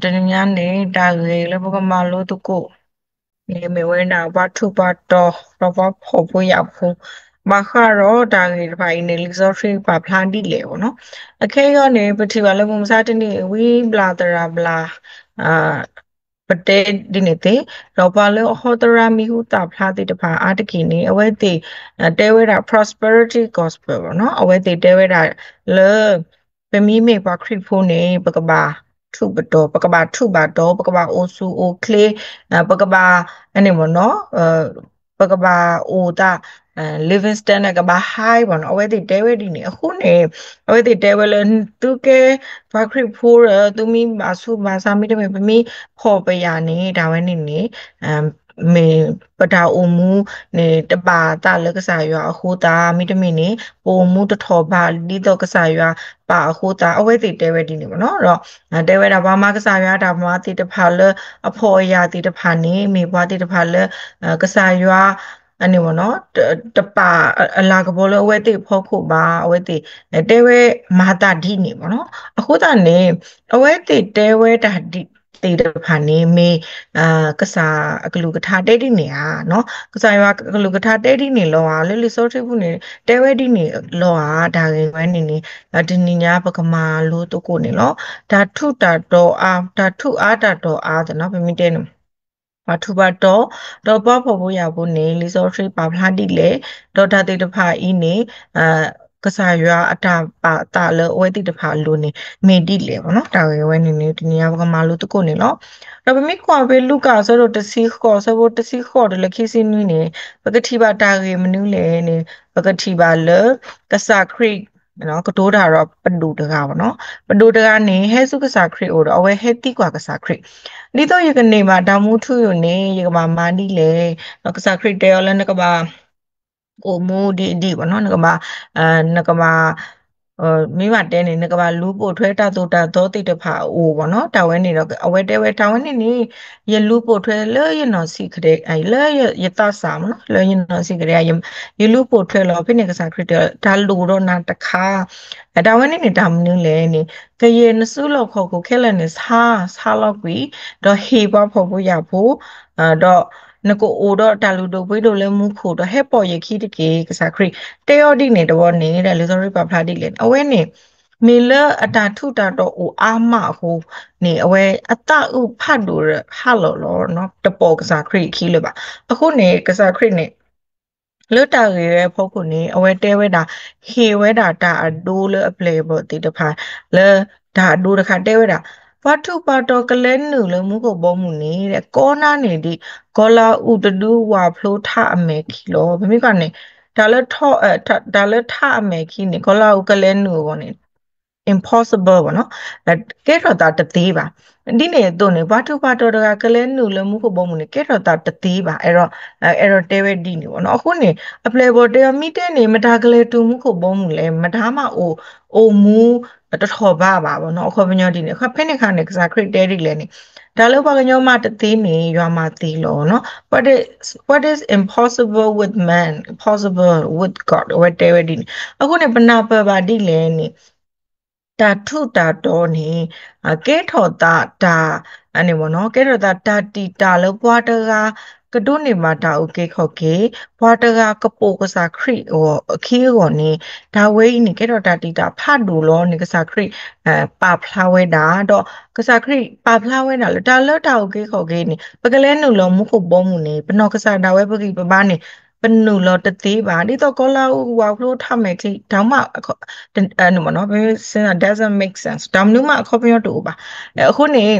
တနံၤညါန့ၣ် တၢ်ဂ့ၢ်လၢပကမၤလိသကိးန့ၣ် မ့ၢ်ဝဲဒၣ်ပှၤထူးပှၤတီၤ ဒီးပှၤဖှီၣ်ဖိယာ်ဖိ ဘၣ်ဃးဒီးတၢ်ဂ့ၢ်တဖၣ်အံၤန့ၣ် လံာ်စီဆှံပာ်ဖျါဒ်လဲၣ်ဘၣ်နီၤ. အခဲအံၤန့ၣ် ပထံၣ်ဘၣ်လၢမုၢ်မဆါတနံၤ ဝံဘျၣ်သရၣ်ဘျၣ် ပတဲဒ်န့ၣ်သ့, ဒီးပှၤလၢအဟီသရၣ်မံၤဟူသၣ်ဖျါသ့ၣ်တဖၣ်အါတက့ၢ်န့ၣ် အဝဲသ့ၣ်တဲဝဲဒၣ် prosperity gospel ဘၣ်နီၤ. အဝဲသ့ၣ်တဲဝဲဒၣ်လၢ ပမ့မ့ၢ်ပှၤခရံာ်ဖိန့ၣ် ပကဘၣ်ထူးပတီၤ, ပကဘၣ်ထူးဘၣ်တီၤ, ပကဘၣ်အိၣ်ဆူၣ်အိၣ်ချ့, ပကဘၣ် န့ၣ်ဘၣ်နီၤ ပကဘၣ်အိၣ်သး living standard ကဘၣ် high ဘၣ်နီၤ. အဝဲသ့ၣ်တဲဝဲဒ်န့ၣ် အဃိန့ၣ် အဝဲသ့ၣ်တဲဝဲလၢ သုကဲပှၤခရံာ်ဖိဒီး သုမ့ၢ်ဘၣ်ဆူးဘၣ်ဆါ မ့တမ့ၢ် ပမ့ၢ်ဖှီၣ်ပယာ်န့ၣ် တၢ်ဝဲန့ၣ်န့ၣ် မ့ၢ်ပတၢ်အိၣ်မူန့ၣ် တဘၣ်သးလၢကစၢ်ယွၤအဃိသတး မ့တမ့ၢ်န့ၣ် ပအိၣ်မူတထီၣ်ဘးဒ်သိးကစၢ်ယွၤပာ်အဃိသတး အဝဲသ့ၣ်တဲဝဲဒ်န့ၣ်ဘၣ်နီၤ. ဒီး တဲဝဲဒၣ်ပှၤမၤကစၢ်ယွၤတၢ်မၤသ့ၣ်တဖၣ်လၢအဖှီၣ်အယာ်သ့ၣ်တဖၣ်န့ၣ် မ့ၢ်ပှၤသ့ၣ်တဖၣ်လၢ ကစၢ်ယွၤ န့ၣ်ဘၣ်နီၤ တပာ်အလၤကပီၤလၢအဝဲသ့ၣ်အဖီခိၣ်ဘၣ်. အဝဲသ့ၣ်တဲဝဲမၤသးဒ်န့ၣ်ဘၣ်နီၤ. အဃိသတးန့ၣ် အဝဲသ့ၣ်တဲဝဲတၢ်ဒ်သ့ၣ်တဖၣ်န့ၣ် မ့ၢ် ကစၢ်အကလုၢ်ကထါတဲဒ်န့ၣ်ဧါ. ကစၢ်ယွၤအကလုၢ်ကထါတဲဒ်န့ၣ်လီၤဧါ. လၢလံာ်စီဆှံပူၤန့ၣ် တဲဝဲဒ်န့ၣ်လီၤဧါ. တၢ်ဂ့ၢ်ဝဲန့ၣ်န့ၣ် တနံၤညါပကမၤလိသကိးန့ၣ်လီၤ. တၢ်ထူးတၢ်တီၤအါ, တၢ်ထူးအါတၢ်တီၤအါသ့ၣ်နီၤ ပမ့ၢ်တဲန့ၣ် ပှၤထူးပှၤတီၤ ဒီးပှၤဖှီၣ်ဖိယာ်ဖိန့ၣ် လံာ်စီဆှံပာ်ဖျါဒ်လဲၣ်, ဒီးတၢ်သ့ၣ်တဖၣ်အံၤန့ၣ် ကစၢ်ယွၤအတၢ်ပာ်သးလၢအဝဲသ့ၣ်တဖၣ်အလိၤန့ၣ် မ့ၢ်ဒ်လဲၣ်ဘၣ်နီၤ. တၢ်ဂ့ၢ်ဝဲန့ၣ်န့ၣ် တနံၤညါပကမၤလိသကိးန့ၣ်လီၤ. ဒီးပမ့ၢ်ကွၢ်ဖဲလူၤကၣ်အဆၢဒိၣ်တဆံဃိး အဆၢဖိတဆံဃိးတုၤလၢခံဆံနွံန့ၣ် ပကထံၣ်ဘၣ်တၢ်ဂ့ၢ်မနုၤလဲၣ်န့ၣ် ပကထံၣ်ဘၣ်လၢ ကစၢ်ခရံာ် ကတိၤတၢ်ဒီးပဒိၣ်တဂၤဘၣ်နီၤ. ပဒိၣ်တဂၤန့ၣ် ဟဲဆူကစၢ်ခရံာ်အအိၣ်ဒီး အဝဲဟဲသံကွၢ်ကစၢ်ခရံာ်, ဒ်သိးယကန့ၢ်ဘၣ်တၢ်မူထူယိာ်န့ၣ် ယကဘၣ်မၤဒ်လဲၣ်. ဒီးကစၢ်ခရံာ်တဲအီၤလၢနကဘၣ် အိၣ်မူဒ်အံၤဒ်အံၤဘၣ်နီၤ, နကဘၣ် နကဘၣ် မ့ၢ်ဘၣ်တဲန့ၣ် နကဘၣ်လူၤပိာ်ထွဲတၢ်သိၣ်တၢ်သီသ့ၣ်တဖၣ်အအိၣ်ဘၣ်နီၤ. တၢ်ဝဲန့ၣ်ဒီး အဝဲတဲဝဲတၢ်ဝဲန့ၣ်န့ၣ် ယလူၤပိာ်ထွဲလၢယနီၢ်ဆံးကဒဲး လၢယသးစၢ်မ့ၢ်နီၤ လၢယနီၢ်ဆံးကဒဲး ယလူၤပိာ်ထွဲလီၤ. ဖဲန့ၣ်ကစၢ်ခရံာ်တဲ တၢ်လိၣ်ဒီးနၤတခါ တၢ်ဝဲန့ၣ်န့ၣ် တၢ်မနုၤလဲၣ်န့ၣ် ကယဲၢ်နစုလီၢ်ခီၣ်ခိၣ်ခဲလၢာ်န့ၣ် ဆါ ဆါလီၤကွံာ် ဒီးဟ့ၣ်ပှၤဖှီၣ်ဖိယာ်ဖိ ဒီးနကအိၣ်ဒီးတၢ်လုၢ်ဒိၣ်ပှ့ၤဒိၣ်လၢမူခိၣ် ဒီးဟဲပိာ်ယခံတက့ၢ်. ကစၢ်ခရံာ်တဲအီၤဒ်န့ၣ်တဘျီန့ၣ် လံာ်စီဆှံပာ်ဖျါဒ်လဲၣ်န့ၣ် အဝဲန့ၣ် မ့ၢ်လၢအတၢ်ထူးတၢ်တီၤအိၣ်အါမးအဃိန့ၣ် အဝဲအသးအုးဖးဒိၣ်ဒီးဟးလီၤလီၤ တပိာ်ကစၢ်ခရံာ်အခံလၢၤဘၣ်. အဃိန့ၣ် ကစၢ်ခရံာ်န့ၣ် လၢတၢ်ဂ့ၢ်ဝဲအဖီခိၣ်န့ၣ် အဝဲတဲဝဲဒၣ် ဟ့ၣ်ဝဲဒၣ်တၢ်အဒိလၢအပျဲၢ်အဘီၣ်သ့ၣ်တဖၣ် လၢတၢ်အဒိတခါတဲဝဲဒၣ် ပှၤထူးပှၤတီၤကလဲၤနုာ်လၢမူခိၣ်ဘီမုၢ်န့ၣ် ကိးနၤန့ၢ်ဒံး ကီၤလၤအူးတဒုဝၣ်ဖျိထးအမဲာ်ခံလီၤ. ပမ့ၢ်ကွၢ်န့ၣ် တၢ်လၢထး တၢ်လၢထးအမဲာ်ခံန့ၣ် ကီၤလၤအူးကလဲၤနုာ်အဂီၢ်န့ၣ် impossible ဘၣ်နီၤ ကဲထီၣ်သးတသ့ဘၣ်. ဒ်န့ၣ်အသိးန့ၣ် ပှၤထူးပှၤတီၤတဂၤကလဲၤနုာ်လၢမူခိၣ်ဘီမုၢ်န့ၣ် ကဲထီၣ်သးတသ့ဘၣ်. အဲၣ်ဒိး အဲၣ်ဒိးတဲဝဲဒ်န့ၣ်ဘၣ်နီၤ. အဃိန့ၣ် အပျဲၢ်အဘီၣ်တဲအီၤ မ့ၢ်တဲန့ၣ် မတၤကလဲၤတုၤမူခိၣ်ဘီမုၢ်လဲၣ်, မတၤမးအိၣ် အိၣ်မူတထီၣ်ဘးဘၣ်ဘၣ်နီၤ. အခီပညီဒ်န့ၣ် ဖဲန့ၣ်အခါန့ၣ် ကစၢ်ခရံာ်တဲဒ်လဲၣ်န့ၣ် တၢ်လၢပှၤကညီမၤတသ့န့ၣ် ယွၤမၤသ့လီၤနီၤ. What is, what is impossible with man, possible with God အဝဲတဲဝဲဒ်န့ၣ်. အဃိန့ၣ် ပနၢ်ပၢၢ်ဘၣ်ဒ်လဲၣ်န့ၣ် တၢ်ထူးတၢ်တီၤန့ၣ် ကဲထီၣ်သးတၢ် န့ၣ်ဘၣ်နီၤ ကဲထီၣ်သးတၢ်တံာ်တာ်လၢပှၤတဂၤ ကဒိးန့ၢ်ဘၣ်တၢ်အုၣ်က့ၤခီၣ်က့ၤ ပှၤတဂၤကပိာ်ကစၢ်ခရံာ်အဂီၢ်အခံအဂီၢ်န့ၣ် တၢ်ဝဲအံၤန့ၣ် ကဲထီၣ်တၢ်တံာ်တာ်ဖးဒိၣ်လီၤန့ၣ် ကစၢ်ခရံာ် ပာ်ဖျါဝဲဒၣ် ဒီးကစၢ်ခရံာ်ပာ်ဖျါဝဲဒၣ်လၢတၢ်လၢတၢ်အုၣ်က့ၤခီၣ်က့ၤန့ၣ် ပကလဲၤနုာ်လီၤမူခိၣ်ဘီမုၢ်န့ၣ် ပနီၢ်ကစၢ်ဒၣ်ဝဲပဂံၢ်ပဘါန့ၣ် ပနုာ်လီၤတသ့ဘၣ်. ဒ်သိးကီၤလၤအူးဝၣ်ဖျိထးမဲာ်ချံ တၢ်မး doesn't make sense တၢ်မနုၤမးအခီပညီတအိၣ်ဘၣ်. အဃိန့ၣ်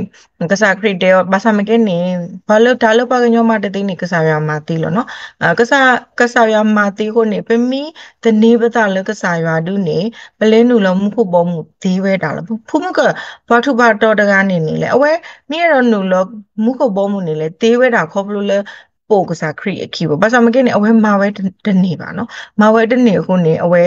ကစၢ်ခရံာ်တဲအီၤ ဘၣ်ဆၣ်မ့ၢ်ကဲန့ၣ် ပှၤလၢတၢ်လၢပှၤကညီမၤတသ့န့ၣ် ကစၢ်ယွၤမၤသ့လီၤနီၤ. ကစၢ်ယွၤမၤသ့အဃိန့ၣ် ပမ့ၢ်သန့ၤပသးလၢကစၢ်ယွၤဒုန့ၣ် ပလဲၤနုာ်လီၤမူခိၣ်ဘီမုၢ်သ့ဝဲဒၣ်လီၤ. ဖိမုၣ်က ပှၤထူးပှၤတီၤတဂၤန့ၣ်န့ၣ်လဲၣ် အဝဲမ့ၢ်အဲၣ်ဒိးနုာ်လီၤမူခိၣ်ဘီမုၢ်န့ၣ်လဲၣ် သ့ဝဲဒၣ်ခီဖျိလၢ ပိာ်ကစၢ်ခရံာ်အခံဘၣ်. ဘၣ်ဆၣ်မ့ၢ်ကဲန့ၣ် အဝဲမၤဝဲတန့ၢ်ဘၣ်နီၤ. မၤဝဲတန့ၢ်အဃိန့ၣ် အဝဲ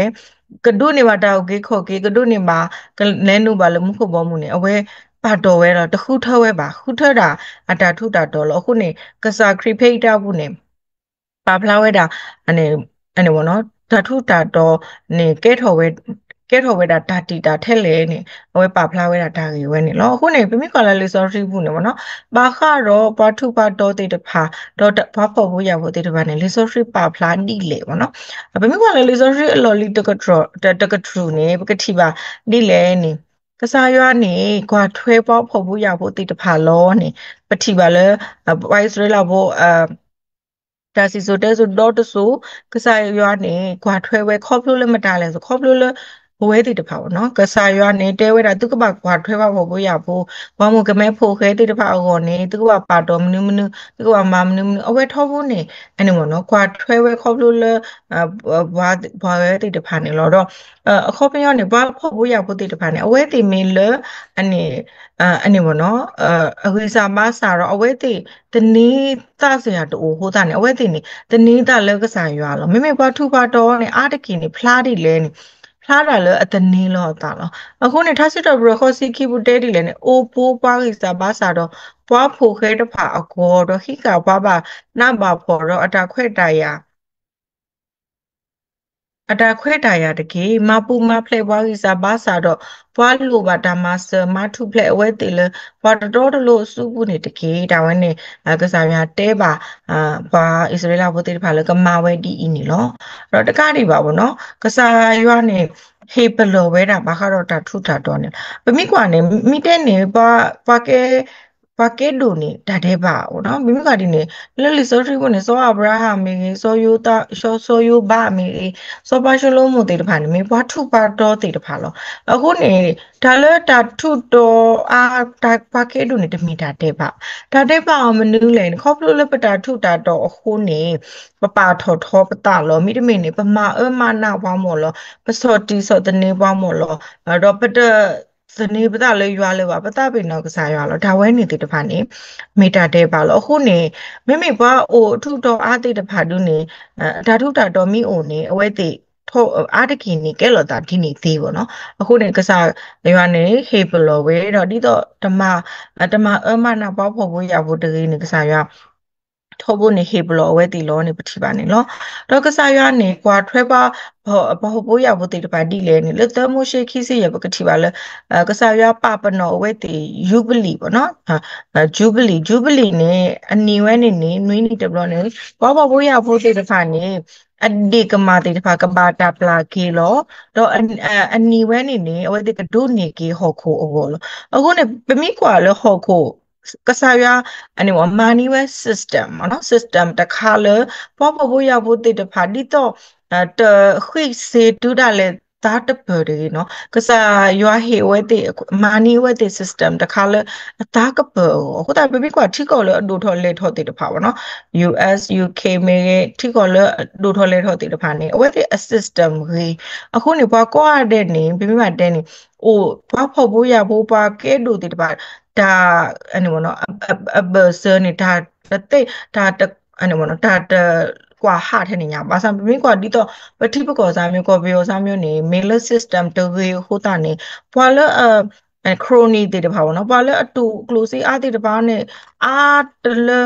ကဒိးန့ၢ်ဘၣ်တၢ်အုၣ်က့ၤခီၣ်က့ၤ ကဒိးန့ၢ်ဘၣ် ကလဲၤနုာ်ဘၣ်လၢမူခိၣ်ဘီမုၢ်န့ၣ် အဝဲပာ်တီၢ်ဝဲဒီး တဃုထၢဝဲဘၣ် ဃုထၢဒၣ်အတၢ်ထူးတၢ်တီၤလီၤ. အဃိန့ၣ် ကစၢ်ခရံာ်ဖဲအံၤတၢ်ပူၤန့ၣ် ပာ်ဖျါဝဲဒၣ် တၢ်ထူးတၢ်တီၤန့ၣ် ကဲထီၣ်ဝဲ က ကဲထီၣ်ဝဲဒၣ်တၢ်တံာ်တာ်ထဲလဲၣ်န့ၣ် အဝဲပာ်ဖျါဝဲဒၣ်တၢ်ဂ့ၢ်ဝဲန့ၣ်လီၤ. အဃိန့ၣ် ပမ့ၢ်ကွၢ်လၢလံာ်စီဆှံပူၤန့ၣ်မ့ၢ်နီၤ ဘၣ်ဃးဒီးပှၤထူးပှၤတီၤသ့ၣ်တဖၣ် ဒီးပှၤဖှီၣ်ဖိယာ်ဖိသ့ၣ်တဖၣ်န့ၣ် လံာ်စီဆှံပာ်ဖျါဒ်လဲၣ်မ့ၢ်နီၤ. ပမ့ၢ်ကွၢ်လၢလံာ်စီဆှံအလီၢ်လံၤတကတြူၢ်န့ၣ် ပကထံၣ်ဘၣ်ဒ်လဲၣ်န့ၣ် ကစၢ်ယွၤန့ၣ် ကွၢ်ထွဲပှၤဖှီၣ်ဖိယာ်ဖိသ့ၣ်တဖၣ်လီၤန့ၣ် ပထံၣ်ဘၣ်လၢ ပှၤအံၣ်စရ့လးဖိ တၢ်စံၣ်စိၤတဲစိၤဒီတစိၤ ကစၢ်ယွၤန့ၣ် ကွၢ်ထွဲဝဲခီဖျိလၢမတၤလဲၣ်, ခီဖျိလၢပဝဲသ့ၣ်တဖၣ်ဘၣ်နီၤ. ကစၢ်ယွၤန့ၣ် တဲဝဲဒၣ် သုကဘၣ်ကွၢ်ထွဲပှၤဖှီၣ်ဖိယာ်ဖိ, ပှၤမုၣ်ကမဲဖိဃဲသ့ၣ်တဖၣ်အဂီၢ်န့ၣ် သုကဘၣ်ပာ်တီၢ်မနုၤမနုၤ, သုကဘၣ်မၤမနုၤမနုၤ, အဝဲထီဘိန့ၣ် အန့ၣ်မ့ၢ်နီၤ ကွၢ်ထွဲဝဲခီဖျိလၢ ပှၤဝဲသ့ၣ်တဖၣ်န့ၣ်လီၤ. ဒီး အခီပညီန့ၣ် ပှၤဖှီၣ်ဖိယာ်ဖိသ့ၣ်တဖၣ်န့ၣ် အဝဲသ့ၣ်မ့ၢ်လၢ အန့ၣ် အန့ၣ်မ့ၢ်နီၤ အဂံၢ်စၢ်ဘါစၢ်ဒီး အဝဲသ့ၣ်သန့ၤသးစ့ၢ်ကီးတအိၣ်အဃိသတးန့ၣ် အဝဲသ့ၣ်န့ၣ် သန့ၤသးလၢကစၢ်ယွၤလီၤ. မ့မ့ၢ်ပှၤထူးပှၤတီၤန့ၣ် အါတက့ၢ်န့ၣ် ဖျါဒ်လဲၣ်န့ၣ် ဖျါဒၣ်လၢအသန့ၤလီၤအသးလီၤ. အဃိန့ၣ် ထါစံးထီၣ်ပတြၢၤဃိးဆံခံပူၤတဲဒ်လဲၣ်န့ၣ် အိၣ်ပိၤပှၤဂံၢ်စၢ်ဘါစၢ်ဒီး ပှၤဖှီၣ်ဃဲတဖၣ်အဂီၢ် ဒီးဟံးဃာ်ပှၤဘၣ်နးဘၣ်ဖှီၣ်ဒီးအတၢ်ခွဲးတၢ်ယာ် အတၢ်ခွဲးတၢ်ယာ်တက့ၢ်. မၤပူၤမၤဖျဲးပှၤဂံၢ်စၢ်ဘါစၢ်ဒီး ပှၤလိၣ်ဘၣ်တၢ်မၤစၢၤမၤထူၣ်ဖျဲးအဝဲသ့ၣ်လၢ ပှၤတတီတလိၤအစုပူၤန့ၣ်တက့ၢ်. တၢ်ဝဲန့ၣ် ကစၢ်ယွၤတဲဘၣ် ပှၤအံၣ်စရ့လးဖိသ့ၣ်တဖၣ်လၢကမၤဝဲဒ်အံၤန့ၣ်လီၤ. ဒီးတကးဒံးဘၣ်မ့ၢ်နီၤ ကစၢ်ယွၤန့ၣ် ဟ့ၣ်ပလီၢ်ဝဲဒၣ်ဘၣ်ဃးဒီးတၢ်ထူးတၢ်တီၤန့ၣ်လီၤ. ပမ့ၢ်ကွၢ်န့ၣ် မ့ၢ်တဲန့ၣ် ပှၤကဲ ပှၤကဲဒိၣ်န့ၣ် တၢ်ဒဲးဘးမ့ၢ်နီၤ. ပမ့ၢ်ကွၢ်ဒ်န့ၣ် လၢလံာ်စီဆှံပူၤန့ၣ် စီၤအၤဘြၤဟၣ်မ့ၢ်ဂ့ၤ, စီၤယိၤသး, စီၤယိၤဘးမ့ၢ်ဂ့ၤ, စီၤပၤၡလိၤမိၣ်သ့ၣ်တဖၣ်န့ၣ် မ့ၢ်ပှၤထူးပှၤတီၤသ့ၣ်တဖၣ်လီၤ. အဃိန့ၣ် တၢ်လၢတၢ်ထူးတီၤအါ ပှၤကဲဒိၣ်န့ၣ် တမ့ၢ်တၢ်ဒဲးဘး, တၢ်ဒဲးဘးအီၤမနုၤလဲၣ်န့ၣ် ခီဖျိလၢပတၢ်ထူးတၢ်တီၤအဃိန့ၣ် ပပာ်ထီၣ်ထီပသးလီၤ. မ့တမ့ၢ်န့ၣ် ပမၤအၢမၤနးပှၤမ့ၢ်လီၤ, ပဆီၣ်တံၢ်ဆီၣ်သနံးပှၤမ့ၢ်လီၤ, ဒီးပတ သန့ၤပသးလၢယွၤလၢၤဘၣ်, ပသးပ့ၤနီၣ်ကစၢ်ယွၤလီၤ. တၢ်ဝဲန့ၣ်သ့ၣ်တဖၣ်န့ၣ် မ့ၢ်တၢ်ဒဲးဘးလီၤ. အဃိန့ၣ် မ့မ့ၢ်ပှၤအိၣ်ထူးတီၤအါသ့ၣ်တဖၣ်ဒုန့ၣ် တၢ်ထူးတၢ်တီၤမ့ၢ်အိၣ်န့ၣ် အဝဲသ့ၣ် အါတက့ၢ်န့ၣ် ကဲလိာ်သးဒ်န့ၣ်သ့မ့ၢ်နီၤ. အဃိန့ၣ် ကစၢ်ယွၤန့ၣ် ဟ့ၣ်ပလီၢ်ဝဲဒီး ဒ်သိး တမၤအၢမၤနးပှၤဖှီၣ်ဖိယာ်ဖိတဂ့ၤန့ၣ် ကစၢ်ယွၤ ထီဘိန့ၣ် ဟ့ၣ်ပလီၢ်အဝဲသ့ၣ်လီၤန့ၣ် ပထံၣ်ဘၣ်န့ၣ်လီၤ. ဒီးကစၢ်ယွၤန့ၣ် ကွၢ်ထွဲပှၤ ပှၤဖှီၣ်ဖိယာ်ဖိသ့ၣ်တဖၣ်ဒ်လဲၣ်န့ၣ် လၢသၢမိၤၡ့ခံဆံယဲၢ် ပကထံၣ်ဘၣ်လၢ ကစၢ်ယွၤပာ်ပနီၣ်အဝဲသ့ၣ် ယူဘလံၤမ့ၢ်နီၤ. ယူဘလံၤ, ယူဘလံၤန့ၣ် အနံၤဝဲန့ၣ်န့ၣ် နွံနံၣ်တဘျီန့ၣ် ပှၤဖှီၣ်ဖိယာ်ဖိသ့ၣ်တဖၣ်န့ၣ် အဒ့ၣ်ကမၢ်သ့ၣ်တဖၣ်ကဘၣ်တၢ်ပျၢ်က့ၤလီၤ. ဒီးအနံၤဝဲန့ၣ်န့ၣ် အဝဲသ့ၣ်ကဒိးန့ၢ်က့ၤဟီၣ်ခိၣ်အဂီၢ်လီၤ. အဃိန့ၣ် ပမ့ၢ်ကွၢ်လၢဟီၣ်ခိၣ် ကစၢ်ယွၤ အန့ၣ်မ့ၢ် မၤန့ၢ်ဝဲ system မ့ၢ်နီၤ, system တခါလၢ ပှၤဖှီၣ်ဖိယာ်ဖိသ့ၣ်တဖၣ် ဒ်သိး တဃ့ၢ်စ့တုၤဒၣ်လဲာ်သးတပၢၢ်တဂ့ၤနီၤ, ကစၢ်ယွၤဟ့ၣ်အဝဲသ့ၣ် မၤန့ၢ်အဝဲသ့ၣ် system တခါလၢ အသးကပၢၢ်အဂီၢ်. အဃိသတး ပမ့ၢ်ကွၢ်ထံကီၢ်လၢအဒိၣ်ထီၣ်လဲၤထီၣ်သ့ၣ်တဖၣ်မ့ၢ်နီၤ, U S, U K မ့ၢ်ဂ့ၤ, ထံကီၢ်လၢအဒိၣ်ထီၣ်လဲၤထီၣ်သ့ၣ်တဖၣ်န့ၣ် အဝဲသ့ၣ်အ system ဂ့ၤ. အဃိန့ၣ် ပှၤကိးဂၤဒဲးန့ၣ် ပမ့ၢ်ဘၣ်တဲန့ၣ် အိၣ်ပှၤဖှီၣ်ဖိယာ်ဖိ ပှၤကဲဒိၣ်သ့ၣ်တဖၣ် တၢ် အဘၢၣ်စၢၤန့ၣ် တၢ်တသ့ တၢ်တ တၢ်တကွၢ်ဟးထဲန့ၣ်ညါ, ဘၣ်ဆၣ်ပမ့ၢ်ကွၢ်ဒ်သိး ပထံပကီၢ်စၢ်မ့ၢ် ကီၢ်ပယီၤစၢ်မ့ၢ်န့ၣ် မ့ၢ်လၢ system တဂ့ၤအဃိသတးန့ၣ် ပှၤလၢ crony သ့ၣ်တဖၣ်မ့ၢ်နီၤ, ပှၤလၢအတူၢ်ကျိၣ်စ့အါသ့ၣ်တဖၣ်န့ၣ် အါတလၢ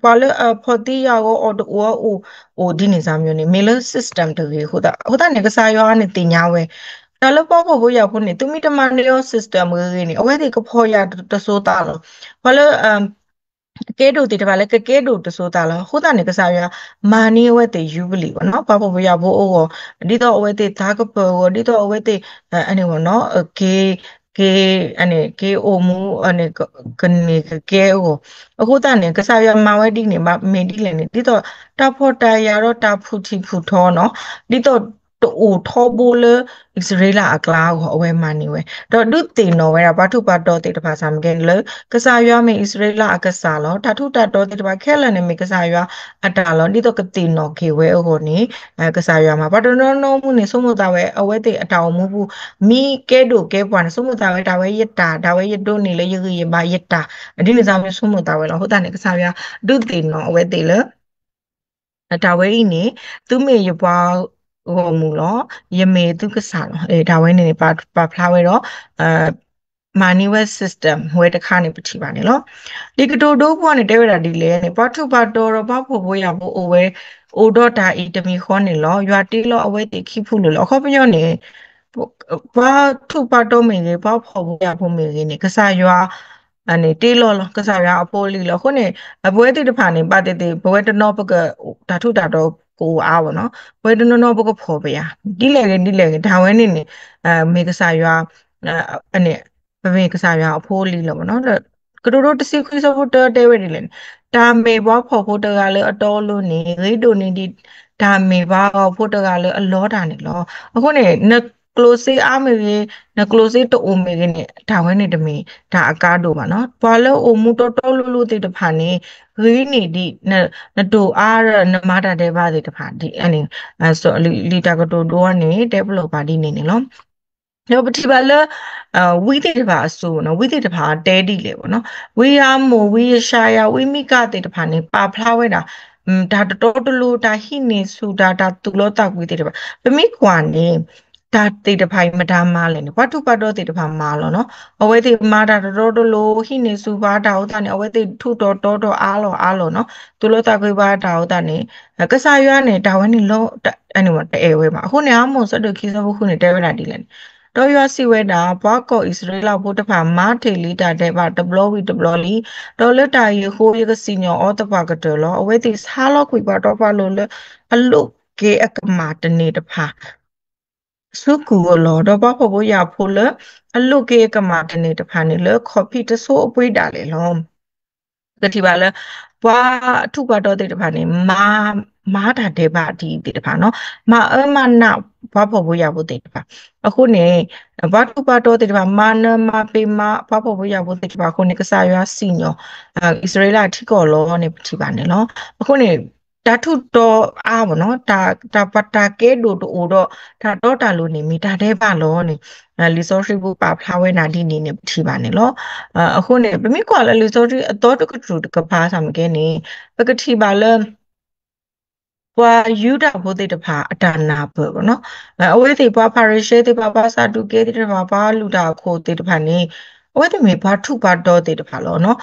ပှၤလၢအဖီၣ်သံယာ်ဂီၤ အီၣ်တအိၣ်အအိၣ် အိၣ်ဒ်န့ၣ်စၢ်မ့ၢ်န့ၣ် မ့ၢ်လၢ system တဂ့ၤအဃိသတး, အဃိသတးန့ၣ် ကစၢ်ယွၤန့ၣ်သ့ၣ်ညါဝဲ တၢ်လၢပှၤဖှီၣ်ဖိယာ်ဖိန့ၣ် သုမ့ၢ်တမၤန့ၢ်အီၤ system ဂ့ၤဂ့ၤန့ၣ် အဝဲသ့ၣ်ကဖီၣ်ယာ်တစိၤသးလီၤ. ပှၤလၢ ကဲဒိၣ်သ့ၣ်တဖၣ်လၢကကဲဒိၣ်တစိၤသးလီၤ. အဃိသတးန့ၣ် ကစၢ်ယွၤမၤန့ၢ်အဝဲသ့ၣ် ယူဘလံၤမ့ၢ်နီၤ, ပှၤဖှီၣ်ဖိယာ်ဖိအဂီၢ် ဒ်သိးအဝဲသ့ၣ်သးကပၢၢ်အဂီၢ် ဒ်သိးအဝဲသ့ၣ် အန့ၣ်မ့ၢ်နီၤ က့ၤ က့ၤ က့ၤအိၣ်မူ ကန့ၢ်ကကဲအဂီၢ်. အဃိသတးန့ၣ် ကစၢ်ယွၤမၤဝဲဒ်န့ၣ် မ့ၢ်ဒ်လဲၣ်န့ၣ် ဒ်သိးတၢ်ဖှီၣ်တၢ်ယာ်ဒီးတၢ်ဖုၣ်ထံၣ်ဖုၣ်ထီနီၤ, ဒ်သိးတအိၣ်ထီဘိလၢ အံၣ်စရ့လးအကျါအဂီၢ် အဝဲမၤန့ၢ်ဝဲ ဒီးဒုးသ့ၣ်နီၣ်ဝဲဒၣ် ပှၤထူးပှၤတီၤသ့ၣ်တဖၣ်စၢ်မ့ၢ်ကဲန့ၣ်လၢ ကစၢ်ယွၤမ့ၢ်အံၣ်စရ့လးအကစၢ်လီၤ. တၢ်ထူးတၢ်တီၤသ့ၣ်တဖၣ်ခဲလၢာ်န့ၣ် မ့ၢ်ကစၢ်ယွၤအတၢ်လီၤ. ဒ်သိးကသ့ၣ်နီၣ်က့ၤဝဲအဂီၢ်န့ၣ် ကစၢ်ယွၤမၤ ပှၤတနီၤနီၤမူန့ၣ် ဆိကမိၣ်သးဝဲ အဝဲသ့ၣ်အတၢ်အိၣ်မူပူၤ မ့ၢ်ကဲဒိၣ်ကဲပှၢ်န့ၣ် ဆိကမိၣ်သးဝဲ တၢ်ဝဲယတၢ် တၢ်ဝဲယဒိးန့ၢ်လၢယဂံၢ်ယဘါယတၢ် ဒ်န့ၣ်စၢ်မ့ၢ်ဆိကမိၣ်သးဝဲလီၤ. အဃိသတးန့ၣ် ကစၢ်ယွၤဒုးသ့ၣ်နီၣ်အဝဲသ့ၣ်လၢ တၢ်ဝဲအံၤန့ၣ် သုမ့ၢ်ယပှၤဂီၢ်မုၢ်လီၤ, ယမ့ၢ်သုကစၢ်လီၤ. တၢ်ဝဲန့ၣ်န့ၣ် ပာ်ဖျါဝဲဒီး မၤန့ၢ်ဝဲ system ဝဲတခါန့ၣ် ပထံၣ်ဘၣ်န့ၣ်လီၤ. လံာ်ကတိၤဒိပူၤန့ၣ် တဲဝဲဒၣ်ဒ်လဲၣ်န့ၣ် ပှၤထူးပှၤတီၤဒီးပှၤဖှီၣ်ဖိယာ်ဖိအိၣ်ဝဲ အိၣ်ဒီးတၢ်အံၤတမံၤဃီန့ၣ်လီၤ. ယွၤတ့လီၤအဝဲသ့ၣ်ခံဖုလၢာ်လီၤ. အခီပညီန့ၣ် ပှၤထူးပှၤတီၤမ့ၢ်ဂ့ၤ ပှၤဖှီၣ်ဖိယာ်ဖိမ့ၢ်ဂ့ၤန့ၣ် ကစၢ်ယွၤ န့ၣ် တ့လီၤလီၤ ကစၢ်ယွၤအဖိအလံၤလီၤ. အဃိန့ၣ် ပဝဲသ့ၣ်တဖၣ်န့ၣ် ဘၣ်သ့ၣ်သ့ၣ် ပဝဲတနီၤပက တၢ်ထူးတၢ်တီၤကအိၣ်အါဘၣ်နီၤ, ပဝဲတနီၤနီၤပကဖှီၣ်ပယာ် ဒ်လဲၣ်ဂ့ၤဒ်လဲၣ်ဂ့ၤ တၢ်ဝဲန့ၣ်န့ၣ် မ့ၢ်ကစၢ်ယွၤ ပမ့ၢ်ကစၢ်ယွၤအဖိအလံၤလီၤဘၣ်နီၤ. ကတိၤဒိတဆံခွံဆၢဖိတၢတဲဝဲဒ်လဲၣ်န့ၣ်, တၢ်မ့ၢ်ပှၤဖှီၣ်ဖိတဂၤလၢအတီအလိၤန့ၣ် ဂ့ၤဒိၣ်န့ၢ်ဒံး တၢ်မ့ၢ်ပှၤဂီၤဖိတဂၤလၢအလီတၢ်န့ၣ်လီၤ. အဃိန့ၣ် နကျိၣ်စ့အါမ့ၢ်ဂ့ၤ နကျိၣ်စ့တအိၣ်မ့ၢ်ဂ့ၤန့ၣ် တၢ်ဝဲန့ၣ်တမ့ၢ်တၢ်အကါဒိၣ်ဘၣ်နီၤ. ပှၤလၢအိၣ်မူတီတီလိၤလိၤသ့ၣ်တဖၣ်န့ၣ် ဂ့ၤန့ၢ်ဒံး နတိၢ်အါဒီးနမၤတၢ်ဒဲးဘးသ့ၣ်တဖၣ် ဒ်န့ၣ် လံာ်တၢ်ကတိၤဒိန့ၣ် တဲပလီၢ်ပာ်ဒ်န့ၣ်န့ၣ်လီၤ. ဒီးပထံၣ်ဘၣ်လၢ ဝံသ့ၣ်တဖၣ်အစိၤနီၤ, ဝံသ့ၣ်တဖၣ်တဲဒ်လဲၣ်ဘၣ်နီၤ, ဝံအၤမိၣ် ဝံယၡါယၤ ဝံမံကၤသ့ၣ်တဖၣ်န့ၣ် ပာ်ဖျါဝဲဒၣ် တၢ်တတီတလိၤ တၢ်ဟံးန့ၢ်ဆူၣ်တၢ် တၢ်သူၣ်လီသးကွံသ့ၣ်တဖၣ် ပမ့ၢ်ကွၢ်န့ၣ် တၢ်သ့ၣ်တဖၣ်အံၤမတၤမၤလဲၣ်န့ၣ် ပှၤထူးပှၤတီၤသ့ၣ်တဖၣ်မၤလီၤနီၤ. အဝဲသ့ၣ်မၤတၢ်တတီတလိၤ ဟံးန့ၢ်ဆူၣ်ပှၤတၢ်အဃိသတးန့ၣ် အဝဲသ့ၣ်ထူးတီၤတီၤတီၤအါလီၤအါလီၤနီၤ, သူၣ်လီသးကွံပှၤတၢ်အဃိသတးန့ၣ် ကစၢ်ယွၤန့ၣ် တၢ်ဝဲန့ၣ်လီၤ တအဲၣ်ဝဲဘၣ်. အဃိန့ၣ် အၤမိၣ်ဆၢဒိၣ်ခံဆၢဖိဃုန့ၣ် တဲဝဲဒၣ်ဒ်လဲၣ်န့ၣ်, ဒီးယွၤစံးဝဲဒၣ်, ပှၤကီၢ်အံၣ်စရ့လးဖိတဖၣ်မၤတ့ၢ်လံတၢ်ဒဲးဘးတဘျီဝံၤတဘျီလံ, ဒီးလၢတၢ်အံၤအဃိ ယကစံၣ်ညီၣ်အီၤသပှၢ်ကတၢၢ်လီၤ. အဝဲသ့ၣ်ဆါလီၤကွံာ်ပှၤတီပှၤလိၤလၢအလိးက့ၤအကမၢ်တန့ၢ်တဖၣ် ဆူကုၢ်အလီၢ်, ဒီးပှၤဖှီၣ်ဖိယာ်ဖိလၢအလိးက့ၤအကမၢ်တန့ၢ်တဖၣ်န့ၣ် လၢခီၣ်ဖံးတစိအပှ့ၤဒၣ်လဲာ်လီၤ. ပကထံၣ်ဘၣ်လၢ ပှၤထူးပှၤတီၤသ့ၣ်တဖၣ်န့ၣ် မၤ မၤတၢ်ဒဲးဘးဒ်အံၤသ့ၣ်တဖၣ်နီၤ, မၤအၢမၤနးပှၤဖှီၣ်ဖိယာ်ဖိသ့ၣ်တဖၣ်. အဃိန့ၣ် ပှၤထူးပှၤတီၤသ့ၣ်တဖၣ် မၤနၢၤမၤပ့ၤမၤ ပှၤဖှီၣ်ဖိယာ်ဖိသ့ၣ်တဖၣ်အဃိန့ၣ် ကစၢ်ယွၤစံၣ်ညီၣ် အံၣ်စရ့လးထံကီၢ်လီၤန့ၣ် ပထံၣ်ဘၣ်န့ၣ်လီၤ. အဃိန့ၣ် တၢ်ထူးတီၤအါဘၣ်နီၤ, တၢ် တၢ် တၢ်ကဲဒိၣ်တအိၣ်ဒီး တၢ်တီတၢ်လိၤန့ၣ် မ့ၢ်တၢ်ဒဲးဘးလီၤန့ၣ် လံာ်စီဆှံပူၤပာ်ဖျါဝဲနၤဒ်န့ၣ်န့ၣ် ပထံၣ်ဘၣ်န့ၣ်လီၤ. အဃိန့ၣ် ပမ့ၢ်ကွၢ်လၢလံာ်စီဆှံအသီတကတြူၢ်တကပၤဆၣ်မ့ၢ်ကဲန့ၣ် ပကထံၣ်ဘၣ်လၢ ပှၤယူဒၤဖိသ့ၣ်တဖၣ်အတၢ်နၢ်ပၢၢ်ဘၣ်နီၤ, အဝဲသ့ၣ်ပှၤဖၤရံၤၡဲသ့ၣ်တဖၣ် ပှၤစၤဒူးကဲသ့ၣ်တဖၣ် ပှၤလုၢ်တၢ်အခိၣ်သ့ၣ်တဖၣ်န့ၣ် အဝဲသ့ၣ်မ့ၢ်ပှၤထူးပှၤတီၤသ့ၣ်တဖၣ်လီၤနီၤ,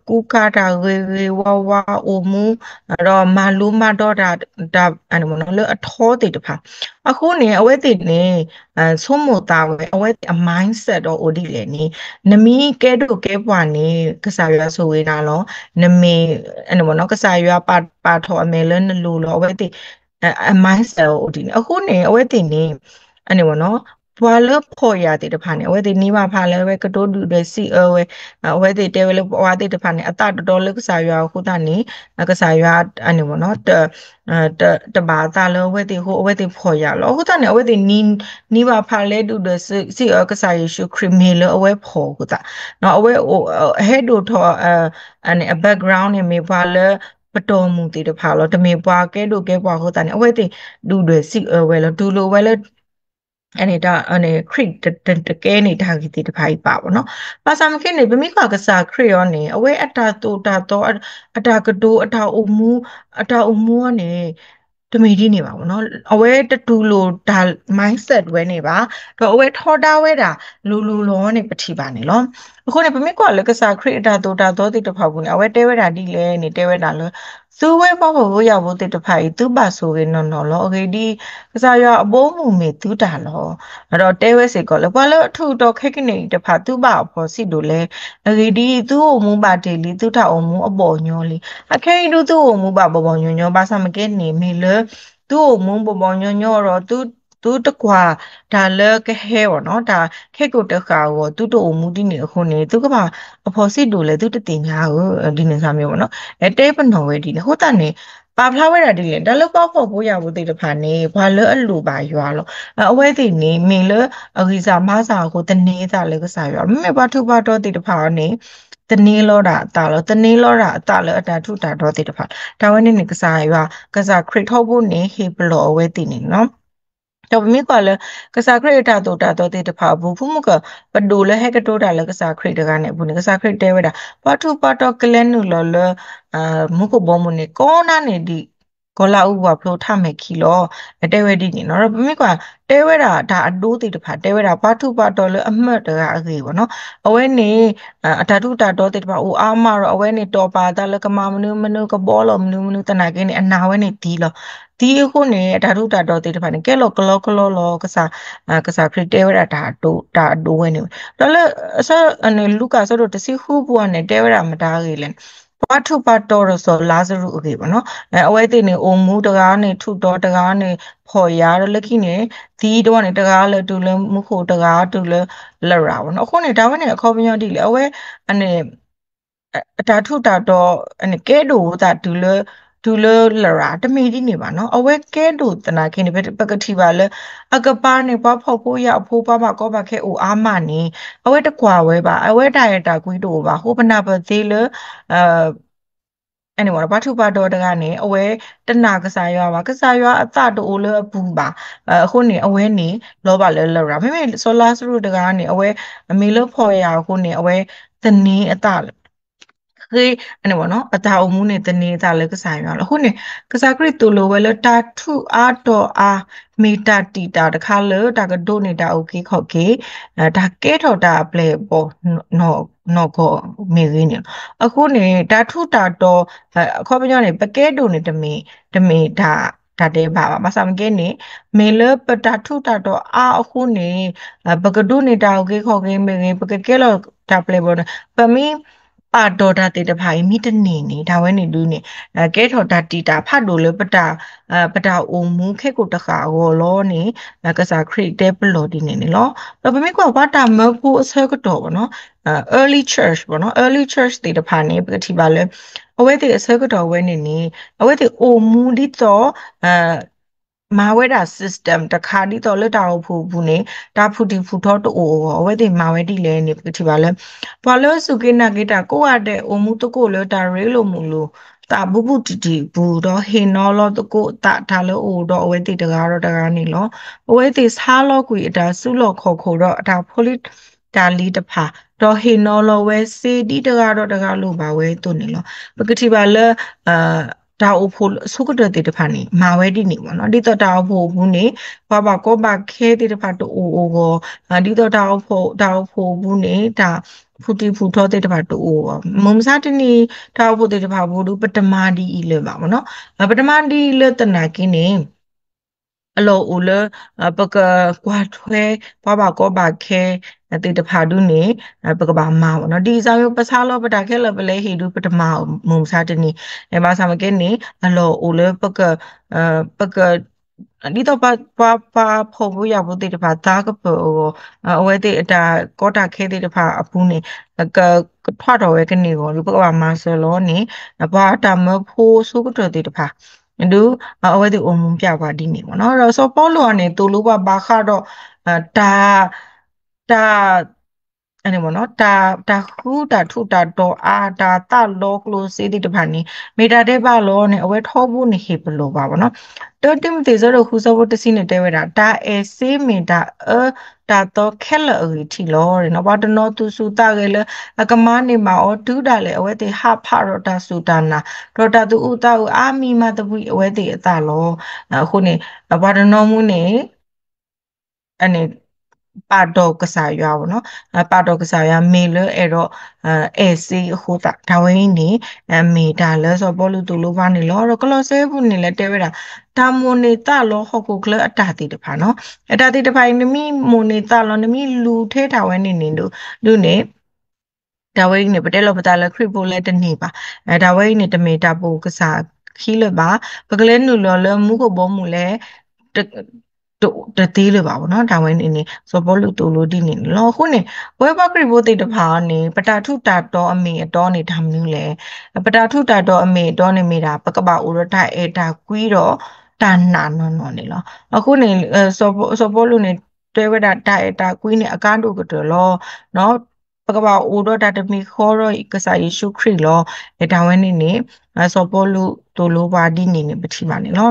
ကူကၤတၢ်ဂ့ၤဂ့ၤဝါဝါအိၣ်မူ ဒီးမၤလိမၤဒိးတၢ် တၢ် လၢအထီသ့ၣ်တဖၣ်. အဃိန့ၣ် အဝဲသ့ၣ်န့ၣ် ဆိကမိၣ်သးဝဲ အဝဲသ့ၣ်အ mindset ဒီးအိၣ်ဒ်လဲၣ်န့ၣ် နမ့ၢ်ကဲဒိၣ်ကဲပှၢ်န့ၣ် ကစၢ်ယွၤဆိၣ်ဂ့ၤနၤလီၤ. နမ့ၢ် ကစၢ်ယွၤပာ်ထီၣ်အမဲာ်လၢနလိၤလီၤ အဝဲသ့ၣ် အ mindset အိၣ်ဒ်န့ၣ်. အဃိန့ၣ် အဝဲသ့ၣ်န့ၣ် ပှၤလၢဖှီၣ်ယာ်သ့ၣ်တဖၣ်န့ၣ် အဝဲသ့ၣ်န့ၢ်ဘၣ်ဖးလၢအဝဲကတိၤဒုၣ်ဒွဲၣ်စံးအၢဝဲ, အဝဲသ့ၣ်တဲဝဲလၢပှၤသ့ၣ်တဖၣ်န့ၣ် အသးတတီလၢကစၢ်ယွၤအဃိသတးန့ၣ် ကစၢ်ယွၤ တဘၣ်အသးလၢအဝဲသ့ၣ်အဃိ အဝဲသ့ၣ်ဖှီၣ်ယာ်လီၤ. အဃိသတးန့ၣ် အဝဲသ့ၣ်န့ၢ်ဘၣ်ဖးလၢဒုၣ်ဒွဲၣ်စံးအၢကစၢ်ယ့ၣ်ၡူးခရံာ်မ့ၢ်လၢအဝဲဖှီၣ်အဃိသတး, အဝဲ ဟဲဒိၣ်ထီၣ် အ background န့ၣ် မ့ၢ်ပှၤလၢပတီၢ်မုၢ်သ့ၣ်တဖၣ်လီၤ. တမ့ၢ်ပှၤကဲဒိၣ်ကဲပှၢ်အဃိသတးန့ၣ် အဝဲသ့ၣ်ဒုၣ်ဒွဲၣ်စံးအၢဝဲလီၤ. တူၢ်လိာ်ဝဲလၢ ခရံာ်တကဲန့ၢ်တၢ်ဂ့ၢ်သ့ၣ်တဖၣ်အံၤပာ်ဘၣ်နီၤ. ဘၣ်ဆၣ်မ့ၢ်ကဲန့ၣ် ပမ့ၢ်ကွၢ်ကစၢ်ခရံာ်အီၤန့ၣ် အဝဲအတၢ်သိၣ်တၢ်သီ အတၢ်ကတိၤ အတၢ်အိၣ်မူ အတၢ်အိၣ်မူအီၤန့ၣ် တမ့ၢ်ဒ်န့ၣ်ဘၣ်နီၤ. အဝဲတတူၢ်လိာ်တၢ် mindset ဝဲန့ၣ်ဘၣ်, ဒီးအဝဲထီဒါဝဲဒၣ်လိၤလိၤလီၤန့ၣ် ပထံၣ်ဘၣ်န့ၣ်လီၤ. အဃိန့ၣ် ပမ့ၢ်ကွၢ်လၢကစၢ်ခရံာ်အတၢ်သိၣ်တၢ်သီသ့ၣ်တဖၣ်အပူၤန့ၣ် အဝဲတဲဝဲဒၣ်ဒ်လဲၣ်န့ၣ် တဲဝဲဒၣ်လၢ သုဝဲပှၤဖှီၣ်ဖိယာ်ဖိသ့ၣ်တဖၣ်အံၤ သုဘၣ်ဆိၣ်ဂ့ၤနီၢ်နီၢ်လီၤ. အဂ့ၢ်ဒ်အံၤ, ကစၢ်ယွၤအဘီအမုၢ်မ့ၢ်သုတၢ်လီၤ. ဒီးတဲဝဲစ့ၢ်ကီးလၢ ပှၤလၢအထူးအတီၤခဲကနံၣ်အံၤတဖၣ် သုဘၣ်အဖှီၣ်ဆံးဒိၣ်လဲၣ်. အဂ့ၢ်ဒ်အံၤ, သုအိၣ်မူဘၣ်တ့ၢ်လံ သုတၢ်အိၣ်မူအဘီၣ်ညီလံ. အခဲအံၤဒုးသုအိၣ်မူဘၣ်ဘီၣ်ဘီၣ်ညီညီ ဘၣ်ဆၣ်မ့ၢ်ကဲန့ၣ် မ့ၢ်လၢ သုအိၣ်မူဘီၣ်ဘီၣ်ညီညီဒီး သုတကွၢ်တၢ်လၢကဟဲအီၤနီၤ, တၢ်ခဲကိာ်တဃာ်အဂီၢ် သုတအိၣ်မူဒ်န့ၣ်အဃိန့ၣ် သုကဘၣ်အဖှီၣ်ဆံးဒိၣ်လဲၣ် သုတသ့ၣ်ညါဧၢ, ဒ်န့ၣ်စ့ၢ်မ့ၢ်နီၤ, တဲပနီၣ်ဝဲဒ်န့ၣ် အဃိသတးန့ၣ် ပာ်ဖျါဝဲဒၣ်ဒ်လဲၣ်, တၢ်လၢပှၤဖှီၣ်ဖိယာ်ဖိသ့ၣ်တဖၣ်န့ၣ် ပှၤလၢအလိၣ်ဘၣ်ယွၤလီၤ. အဝဲသ့ၣ်န့ၣ် မ့ၢ်လၢအဂံၢ်စၢ်ဘါစၢ်အဃိ သန့ၤသးလၢကစၢ်ယွၤ, မ့မ့ၢ်ပှၤထူးပှၤတီၤသ့ၣ်တဖၣ်အံၤန့ၣ် သန့ၤလီၤဒၣ်အသးလီၤ, သန့ၤလီၤဒၣ်အသးလၢအတၢ်ထူးတၢ်တီၤသ့ၣ်တဖၣ်, တၢ်ဝဲန့ၣ်န့ၣ် ကစၢ်ယွၤ ကစၢ်ခရံာ်ထီဘိန့ၣ် ဟ့ၣ်ပလီၢ်အဝဲသ့ၣ်န့ၣ်လီၤ. ဒီးပမ့ၢ်ကွၢ်လၢ ကစၢ်ခရံာ်အတၢ်သိၣ်တၢ်သီသ့ၣ်တဖၣ်အပူၤ ဖုမုၢ်က ပဒိၣ်လၢဟဲကတိၤတၢ်လၢကစၢ်ခရံာ်တဂၤန့ၣ်အပူၤန့ၣ် ကစၢ်ခရံာ်တဲဝဲဒၣ် ပှၤထူးပှၤတီၤကလဲၤနုာ်လီၤလၢ မူခိၣ်ဘီမုၢ်န့ၣ် ကိးနၤန့ၣ်ဒံး ပှၤလၢအအိၣ်ပှၤဖျိထၣ်မဲာ်ခံလီၤ. တဲဝဲဒ်န့ၣ်နီၤ. ဒီးပမ့ၢ်ကွၢ် တဲဝဲဒၣ်တၢ်အဒိသ့ၣ်တဖၣ် တဲဝဲဒၣ်ပှၤထူးပှၤတီၤလၢအမၢၢ်တဂၤအဂ့ၢ်ဘၣ်နီၤ. အဝဲန့ၣ် အတၢ်ထူးတၢ်တီၤသ့ၣ်တဖၣ်အိၣ်အါမးဒီး အဝဲန့ၣ်တီၢ်ပာ်အသးလၢကမၤမနုၤမနုၤ ကဘီလီၤမနုၤမနုၤသနာ်က့န့ၣ် အနာ်ဝဲန့ၣ်သံလီၤ. သံအဃိန့ၣ် အတၢ်ထူးတၢ်တီၤသ့ၣ်တဖၣ်န့ၣ် ကဲလီၤကလီကလီလီၤ ကစၢ် ကစၢ်ခရံာ်တဲဝဲဒၣ်တၢ်အဒိ တၢ်အဒိဝဲန့ၣ် ဒီးလၢ လူၤကၣ်အဆၢဒိၣ်တဆံဃုပူၤန့ၣ် တဲဝဲဒၣ်မတၤအဂ့ၢ်လဲၣ်န့ၣ် ပှၤထူးပှၤတီၤဒီးစီၤလါစရူးအဂ့ၢ်ဘၣ်နီၤ. အဝဲသ့ၣ်န့ၣ် အိၣ်မူတဂၤန့ၣ် ထူးတီၤတဂၤန့ၣ် ဖီၣ်ယာ်ဒီးလၢခံန့ၣ် သံတဝီန့ၣ် တဂၤလၢတုၤလၢမူခိၣ် တဂၤတုၤလၢလရာ်ဘၣ်နီၤ. အဃိန့ၣ် တၢ်ဝဲန့ၣ်အခီပညီဒ်လဲၣ် အဝဲ အတၢ်ထူးတၢ်တီၤ ကဲဒိၣ်သး တုၤလၢလရာ် တမ့ၢ်ဒ်န့ၣ်ဘၣ်နီၤ. အဝဲကဲဒိၣ်သနာ်က့န့ၣ် ပကထံၣ်ဘၣ်လၢ အကပၤန့ၣ် ပှၤဖှီၣ်ဖိယာ်ဖိ ပှၤဘၣ်ကီဘၣ်ခဲအိၣ်အါမးန့ၣ် အဝဲတကွၢ်ဝဲဘၣ်, အဝဲတၢ်အဲၣ်တၢ်ကွံတအိၣ်ဘၣ်. အဃိပနၢ်ပၢၢ်သ့လၢ ပှၤထူးပှၤတီၤတဂၤန့ၣ် အဝဲတနာ်ကစၢ်ယွၤဘၣ်, ကစၢ်ယွၤအသးတအိၣ်လၢအပူၤဘၣ်. အဃိန့ၣ် အဝဲန့ၣ် လီၤဘၣ်လၢလရာ်. မ့မ့ၢ်စီၤလါစရူးတဂၤန့ၣ် အဝဲ အမ့ၢ်လၢဖှီၣ်ယာ်အဃိန့ၣ် အဝဲသန့ၤအသး ဃ့ အတၢ်အိၣ်မူန့ၣ် သန့ၤအသးလၢကစၢ်ယွၤလီၤ. အဃိန့ၣ် ကစၢ်ခရံာ်သိၣ်လိဝဲလၢ တၢ်ထူးအါတီၤအါ မ့ၢ်တၢ်တံာ်တာ်တခါလၢတၢ်ကဒိးန့ၢ်တၢ်အုၣ်က့ၤခီၣ်က့ၤ, တၢ်ကဲထီၣ်တၢ်အပျဲၢ်အဘီၣ်နီၢ်ကီၢ်မ့ၢ်ဂ့ၤန့ၣ်လီၤ. အဃိန့ၣ် တၢ်ထူးတၢ်တီၤ အခီပညီန့ၣ် ပကဲဒိၣ်န့ၣ် တမ့ၢ်တၢ်ဒဲးဘးဘၣ်. ဘၣ်ဆၣ်မ့ၢ်ကဲန့ၣ် မ့ၢ်လၢပတၢ်ထူးတၢ်တီၤအါအဃိန့ၣ် ပကဒိးန့ၢ်တၢ်အုၣ်က့ၤခီၣ်က့ၤမ့ၢ်ဂ့ၤ, ပကကဲလီၤတၢ်ပျဲၢ်ဘီၣ်န့ၣ် ပမ့ၢ်ပာ်တီၤတၢ်သ့ၣ်တဖၣ်အံၤ မ့ၢ်တန့ၢ်န့ၣ် တၢ်ဝဲန့ၣ်ဒုးန့ၣ် ကဲထီၣ်တၢ်တံာ်တာ်ဖးဒိၣ်လၢ ပတၢ်အိၣ်မူခဲကိာ်တဃၣ်အဂီၢ်လီၤန့ၣ် ကစၢ်ခရံာ်တဲပလီၢ်ဒ်န့ၣ်န့ၣ်လီၤ. ဒီးပမ့ၢ်ကွၢ်ပှၤတၢ်မၢဖိအဆၢကတီၢ်ဘၣ်နီၤ early church ဘၣ်နီၤ early church သ့ၣ်တဖၣ်န့ၣ် ပကထံၣ်ဘၣ်လၢ အဝဲသ့ၣ်အဆၢကတီၢ်ဝဲန့ၣ်န့ၣ် အဝဲသ့ၣ်အိၣ်မူဒ်သိး မၤဝဲဒၣ် system တခါ ဒ်သိးလၢတၢ်အိၣ်ဖှိၣ်အပူၤန့ၣ် တၢ်ဖုၣ်တံၢ်ဖုၣ်ထီတအိၣ်အဂီၢ် အဝဲသ့ၣ်မၤဝဲဒ်လဲၣ်န့ၣ် ပကထံၣ်ဘၣ်လၢ ပှၤလၢစူၢ်က့ၤနာ်က့ၤတၢ်ကိးဂၤဒဲး အိၣ်မူသကိးလၢတၢ်ရ့လိာ်မုာ်လိာ်သးဘူးဘူးတံၢ်တံၢ်အပူၤ ဒီးဟ့ၣ်နီၤလီၤသကိးသးတၢ်လၢအအိၣ်ဒီးအဝဲသ့ၣ်တဂၤဒီးတဂၤန့ၣ်လီၤ. အဝဲသ့ၣ်ဆါလီၤကွံာ်အတၢ်စုလီၢ်ခီၣ်ခိၣ်ဒီးအတၢ်ဖိလံၤတၢ်လံၤတဖၣ် ဒီးဟ့ၣ်နီၤလီၤဝဲစ့ဒ်တဂၤဒီးတဂၤလိၣ်ဘၣ်ဝဲအသိးန့ၣ်လီၤ. ပကထံၣ်ဘၣ်လၢ တၢ်အိၣ်ဖှိၣ်အဆိကတၢၢ်သ့ၣ်တဖၣ်န့ၣ် မၤဝဲဒ်န့ၣ်ဘၣ်နီၤ. ဒ်သိးတၢ်အိၣ်ဖှိၣ်အပူၤန့ၣ် ပှၤဘၣ်ကီဘၣ်ခဲသ့ၣ်တဖၣ်တအိၣ်အဂီၢ်, ဒ်သိးတၢ်အိၣ်ဖှိၣ် တၢ်အိၣ်ဖှိၣ်အပူၤန့ၣ် တၢ်ဖုၣ်တံၢ်ဖုၣ်ထီသ့ၣ်တဖၣ်တအိၣ်အဂီၢ်, မုၢ်မဆါတနံၤ တၢ်အိၣ်ဖှိၣ်သ့ၣ်တဖၣ်အပူၤဒီး ပတမၤဒ်အံၤလၢၤဘၣ်ဘၣ်နီၤ. ပတမၤဒ်အံၤလၢသနာ်က့န့ၣ် အလီၢ်အိၣ်လၢ ပကကွၢ်ထွဲ ပှၤဘၣ်ကီဘၣ်ခဲသ့ၣ်တဖၣ်ဒုးန့ၣ် ပကဘၣ်မၤဘၣ်နီၤ. ဒ်အံၤစ့ၢ်ကီး ပဆါလီၤပတၢ်ခဲလၢာ် ပလဲၤဟ့ၣ်ဒုး ပတမၤမုၢ်မဆါတနံၤ, ဘၣ်ဆၣ်မ့ၢ်ကဲန့ၣ် အလီၢ်အိၣ်လၢ ပက ဒ်သိးပှၤ ပှၤဖှီၣ်ဖိယာ်ဖိသ့ၣ်တဖၣ် သးကပၢၢ်အဂီၢ်, အဝဲသ့ၣ်အတၢ်ကီတၢ်ခဲသ့ၣ်တဖၣ်အပူၤန့ၣ် ကထွးထီၣ်ဝဲကန့ၢ်အဂီၢ်ဒီး ပကဘၣ်မၤစၢၤလီၤန့ၣ် ပှၤတၢ်မၢဖိအဆိကတၢၢ်သ့ၣ်တဖၣ် ဒုး အဝဲသ့ၣ်အိၣ်မူပျၢ်ပှၤဒ်န့ၣ်ဘၣ်နီၤ. ဒီးစီၤပီလူးအံၤန့ၣ် သိၣ်လိပှၤဘၣ်ဃးဒီး တၢ် တၢ် တၢ် တၢ်ဃုတၢ်ထူးတၢ်တီၤအါ တၢ်သးလီၤကျိၣ်စ့သ့ၣ်တဖၣ်န့ၣ် မ့ၢ်တၢ်ဒဲးဘးလီၤန့ၣ် အဝဲထီဘိန့ၣ်ဟ့ၣ်ပလီၢ်ဘၣ်ဘၣ်နီၤ. တၢ တံၤမသ့း အဆၢဒိၣ်ဃု အဆၢဖိတဆံန့ၣ် တဲဝဲဒၣ် တၢ်အဲၣ်စ့မ့ၢ်တၢ်အၢတၢ်သီခဲလၢာ်အဂံၢ်ထံးလီၤ. ပှၤတနီၤသူၣ်ဆူၣ်သးဂဲၤလၢ အကမၤန့ၢ်ဘၣ်အီၤတုၤဒၣ်လဲာ် အဝဲသ့ၣ်ဟးဖးဒီးတၢ်စူၢ်တၢ်နာ် ဒီးတၢ်သူၣ်အုးသးအုးအါမံၤမၤသပှၢ်အဝဲသ့ၣ်အသးလီၤ. အဃိန့ၣ် ပှၤတနီၤမူန့ၣ် ပာ်တီၢ်ကစၢ်ယွၤဘၣ်နီၤ, ပာ်တီၢ်ကစၢ်ယွၤမ့ၢ်လၢအဲၣ်ဒိး အဲၣ်စ့အဃိသတး တၢ်ဝဲအံၤန့ၣ် မ့ၢ်တၢ်လၢစီၤပီလူးသိၣ်လိပှၤန့ၣ်လီၤ. ဒီးကလီးစဲအပူၤန့ၣ်လဲၤတဲဝဲဒၣ် တၢ်မိၣ်န့ၢ်သးလီဟီၣ်ခိၣ်ချၢအတၢ်သ့ၣ်တဖၣ်နီၤ, အတၢ်သ့ၣ်တဖၣ်အံၤ နမ့ၢ်မိၣ်န့ၢ်သးလီ နမ့ၢ်လူၤထဲတၢ်ဝဲန့ၣ်န့ၣ်ဒုးန့ၣ် တၢ်ဝဲအံၤန့ၣ် ပတဲလီၤပသးလၢခရံာ်ဖိလဲၣ်တန့ၢ်ဘၣ်. တၢ်ဝဲအံၤန့ၣ် တမ့ၢ်တၢ်ပိာ်ကစၢ်ခံလၢၤဘၣ်. ပကလဲၤနုာ်လီၤလၢမူခိၣ်ဘီမုၢ်လဲၣ် တသ့လၢၤဘၣ်နီၤ. တၢ်ဝဲန့ၣ်န့ၣ် စီၤပီလူးသိၣ်လိဒ်န့ၣ်န့ၣ်လီၤ. အဃိန့ၣ် ပဝဲပှၤခရံာ်ဖိသ့ၣ်တဖၣ်န့ၣ် ပတၢ်ထူးတၢ်တီၤအမ့ၢ်အတီန့ၣ်တၢ်မနုၤလဲၣ်. ပတၢ်ထူးတၢ်တီၤအမ့ၢ်အတီန့ၣ်မ့ၢ်ဒၣ် ပကဘၣ်အိၣ်ဒီးတၢ်အဲၣ်တၢ်ကွံဒီးတၢ်နာ်နီၢ်နီၢ်န့ၣ်လီၤ. အဃိန့ၣ် စီၤပီလူးန့ၣ် တဲဝဲဒၣ်တၢ်အဲၣ်တၢ်ကွံန့ၣ် အကါဒိၣ်ကတၢၢ်လီၤ. ပကဘၣ်အိၣ်ဒီးတၢ်တမံၤဃီဒီးကစၢ်ယ့ၣ်ၡူးခရံာ်လီၤ. တၢ်ဝဲန့ၣ်န့ၣ် စီၤပီလူးသိၣ်လိပှၤဒ်န့ၣ်န့ၣ် ပထံၣ်ဘၣ်န့ၣ်လီၤ.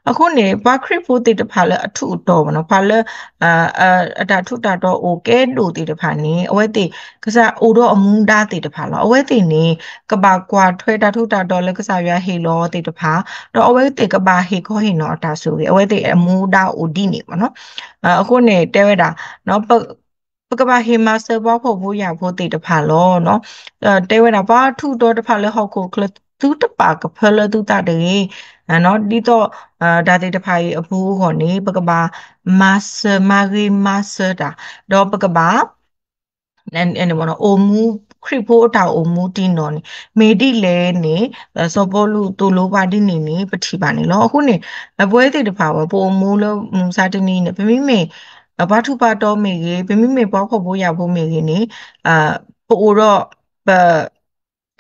အဃိန့ၣ် ပှၤခရံာ်ဖိသ့ၣ်တဖၣ်လၢအထူးအတီၤမ့ၢ်နီၤ, ပှၤလၢ အတၢ်ထူးတၢ်တီၤအိၣ်ကဲဒိၣ်သ့ၣ်တဖၣ်န့ၣ် အဝဲသ့ၣ် ကစၢ်အိၣ်ဒီးအမူဒါသ့ၣ်တဖၣ်လီၤ. အဝဲသ့ၣ်န့ၣ် ကဘၣ်ကွၢ်ထွဲတၢ်ထူးတၢ်တီၤလၢကစၢ်ယွၤဟ့ၣ်လီၤသ့ၣ်တဖၣ်, ဒီးအဝဲသ့ၣ်ကဘၣ်ဟ့ၣ်ခီဟ့ၣ်နီၤအတၢ်ဆိၣ်ဂ့ၤ, အဝဲသ့ၣ်အမူဒါအိၣ်ဒ်န့ၣ်မ့ၢ်နီၤ. အဃိန့ၣ်တဲဝဲဒၣ် ပကဘၣ်ဟ့ၣ်မၤစၢၤပှၤဖှီၣ်ဖိယာ်ဖိသ့ၣ်တဖၣ်လီၤ. တဲဝဲဒၣ် ပှၤထူးတီၤတဖၣ်လၢဟီၣ်ခိၣ်ချၢ သုတပာ်ကဖၢလၢသုသးတဂ့ၤ, ဒ်သိး တၢ်သ့ၣ်တဖၣ်အံၤအပူၤအဂီၢ်န့ၣ် ပကဘၣ်မၤစၢၤမၤဂ့ၤမၤစၢၤတၢ်, ဒီးပကဘၣ် အိၣ်မူ ခရံာ်ဖိအတၢ်အိၣ်မူတံၢ်နီၢ်န့ၣ် မ့ၢ်ဒ်လဲၣ်န့ၣ် စီၤပီလူးသိၣ်လိပှၤဒ်န့ၣ်န့ၣ် ပထံၣ်ဘၣ်န့ၣ်လီၤ. အဃိန့ၣ် ပဝဲသ့ၣ်တဖၣ်ဝဲ ပအိၣ်မူလၢမုၢ်မဆါတနံၤအံၤန့ၣ် ပမ့မ့ၢ် ပှၤထူးပှၤတီၤမ့ၢ်ဂ့ၤ, ပမ့မ့ၢ်ပှၤဖှီၣ်ဖိယာ်ဖိမ့ၢ်ဂ့ၤန့ၣ် ပအိၣ်ဒီးပ